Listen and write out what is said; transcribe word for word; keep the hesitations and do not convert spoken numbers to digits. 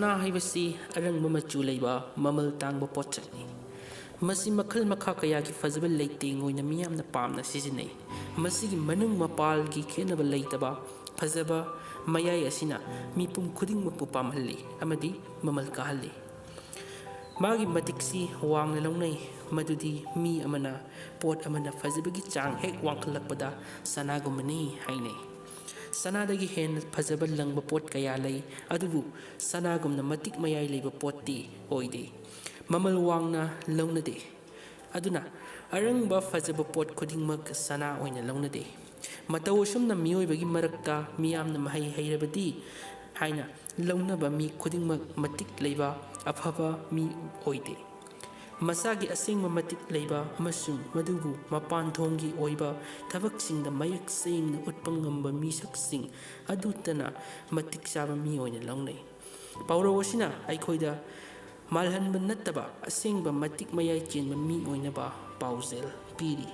ꯁꯅꯥ ꯍꯥꯏꯕꯁꯤ ꯑꯔꯪꯕ ꯃꯆꯨ ꯂꯩꯕ ꯃꯃꯜ ꯇꯥꯡꯕ ꯄꯣꯠꯁꯛꯅꯤ꯫ ꯃꯁꯤ ꯃꯈꯜ ꯃꯈꯥ ꯀꯌꯥꯒꯤ ꯐꯖꯕ ꯂꯩꯇꯦꯡ ꯑꯣꯏꯅ ꯃꯤꯌꯥꯝꯅ ꯄꯥꯝꯅ ꯁꯤꯖꯤꯟꯅꯩ꯫ ꯃꯁꯤꯒꯤ ꯃꯅꯨꯡ ꯃꯄꯥꯜꯒꯤ ꯈꯦꯠꯅꯕ ꯂꯩꯇꯕ ꯐꯖꯕ ꯃꯌꯥꯏ ꯑꯁꯤꯅ ꯃꯤꯄꯨꯝ ꯈꯨꯗꯤꯡꯃꯛꯄꯨ ꯄꯥꯝꯍꯜꯂꯤ ꯑꯃꯗꯤ ꯃꯃꯜ ꯀꯥꯍꯜꯂꯤ꯫ ꯃꯥꯒꯤ ꯃꯇꯤꯛꯁꯤ ꯋꯥꯡꯅ ꯂꯧꯅꯩ, ꯃꯗꯨꯗꯤ ꯃꯤ ꯑꯃꯅ ꯄꯣꯠ ꯑꯃꯅ ꯐꯖꯕꯒꯤ ꯆꯥꯡ ꯍꯦꯛ ꯋꯥꯡꯈꯠꯂꯛꯄꯗ ꯁꯅꯥꯒꯨꯝꯕꯅꯤ ꯍꯥꯏꯅꯩ꯫ ꯁꯅꯥꯗꯒꯤ ꯍꯦꯟꯅ ꯐꯖꯕ ꯂꯪꯕ ꯄꯣꯠ ꯀꯌꯥ ꯂꯩ, ꯑꯗꯨꯕꯨ ꯁꯅꯥꯒꯨꯝꯅ ꯃꯇꯤꯛ ꯃꯌꯥꯏ ꯂꯩꯕ ꯄꯣꯠꯇꯤ ꯑꯣꯏꯗꯦ꯫ ꯃꯃꯜ ꯋꯥꯡꯅ ꯂꯧꯅꯗꯦ꯫ ꯑꯗꯨꯅ ꯑꯔꯪꯕ ꯐꯖꯕ ꯄꯣꯠ ꯈꯨꯗꯤꯡꯃꯛ ꯁꯅꯥ ꯑꯣꯏꯅ ꯂꯧꯅꯗꯦ꯫ ꯃꯇꯧ ꯑꯁꯨꯝꯅ ꯃꯤꯑꯣꯏꯕꯒꯤ ꯃꯔꯛꯇ ꯃꯤꯌꯥꯝꯅ ꯃꯍꯩ ꯍꯩꯔꯕꯗꯤ ꯍꯥꯏꯅ ꯂꯧꯅꯕ ꯃꯤ ꯈꯨꯗꯤꯡꯃꯛ ꯃꯇꯤꯛ ꯂꯩꯕ ꯑꯐꯕ ꯃꯤ ꯑꯣꯏꯗꯦ꯫ ꯃꯁꯥꯒꯤ ꯑꯁꯦꯡꯕ ꯃꯇꯤꯛ ꯂꯩꯕ ꯑꯃꯁꯨꯡ ꯃꯗꯨꯕꯨ ꯃꯄꯥꯟ ꯊꯣꯡꯒꯤ ꯑꯣꯏꯕ ꯊꯕꯛꯁꯤꯡꯗ ꯃꯌꯦꯛ ꯁꯦꯡꯅ ꯎꯠꯄ ꯉꯝꯕ ꯃꯤꯁꯛꯁꯤꯡ ꯑꯗꯨꯇꯅ ꯃꯇꯤꯛ ꯆꯥꯕ ꯃꯤ ꯑꯣꯏꯅ ꯂꯧꯅꯩ꯫ ꯄꯥꯎꯔꯧ ꯑꯁꯤꯅ ꯑꯩꯈꯣꯏꯗ ꯃꯥꯜꯍꯟꯕ ꯅꯠꯇꯕ ꯑꯁꯦꯡꯕ ꯃꯇꯤꯛ ꯃꯌꯥꯏ ꯆꯦꯟꯕ ꯃꯤ ꯑꯣꯏꯅꯕ ꯄꯥꯎꯖꯦꯜ ꯄꯤꯔꯤ꯫